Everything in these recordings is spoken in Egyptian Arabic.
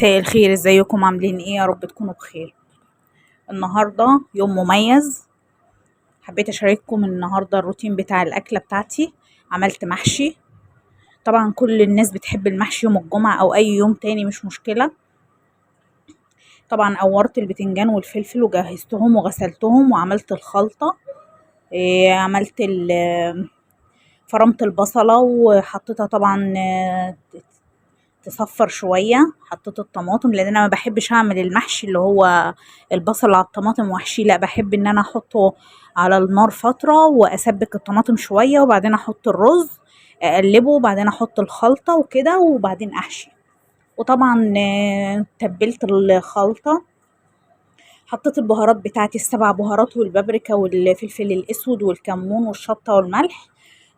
مساء الخير، ازيكم؟ عاملين ايه؟ يا رب تكونوا بخير. النهارده يوم مميز، حبيت اشارككم النهارده الروتين بتاع الاكلة بتاعتي. عملت محشي. طبعا كل الناس بتحب المحشي يوم الجمعة او اي يوم تاني مش مشكلة. طبعا قورت البتنجان والفلفل وجهزتهم وغسلتهم وعملت الخلطة. عملت فرمت البصله وحطيتها طبعا تصفر شوية، حطيت الطماطم لان انا ما بحبش اعمل المحشي اللي هو البصل على الطماطم وحشي، لا بحب ان انا احطه على النار فترة واسبك الطماطم شوية وبعدين احط الرز اقلبه وبعدين احط الخلطة وكده وبعدين احشي. وطبعا تبلت الخلطة، حطيت البهارات بتاعتي السبع بهارات والبابريكا والفلفل الاسود والكمون والشطه والملح،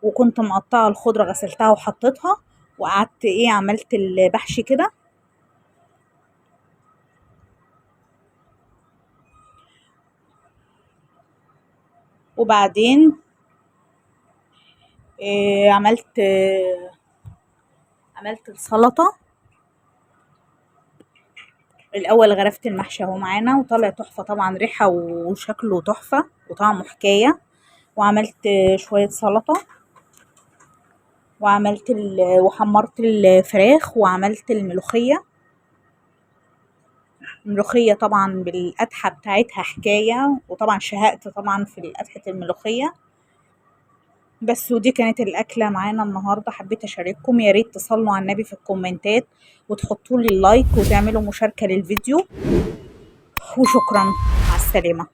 وكنت مقطعه الخضرة غسلتها وحطيتها، وقعدت عملت البحشي كده. وبعدين عملت السلطة. الاول غرفت المحشي اهو معانا وطلع تحفة، طبعا ريحه وشكله تحفة وطعمه حكاية. وعملت شوية سلطة وحمرت الفراخ وعملت الملوخية. الملوخية طبعا بالقدحه بتاعتها حكاية، وطبعا شهقت طبعا في قدحه الملوخية بس. ودي كانت الاكلة معانا النهارده، حبيت اشارككم. يا ريت تصلوا على النبي في الكومنتات وتحطوا لي ال like وتعملوا مشاركة للفيديو، وشكرا، مع السلامة.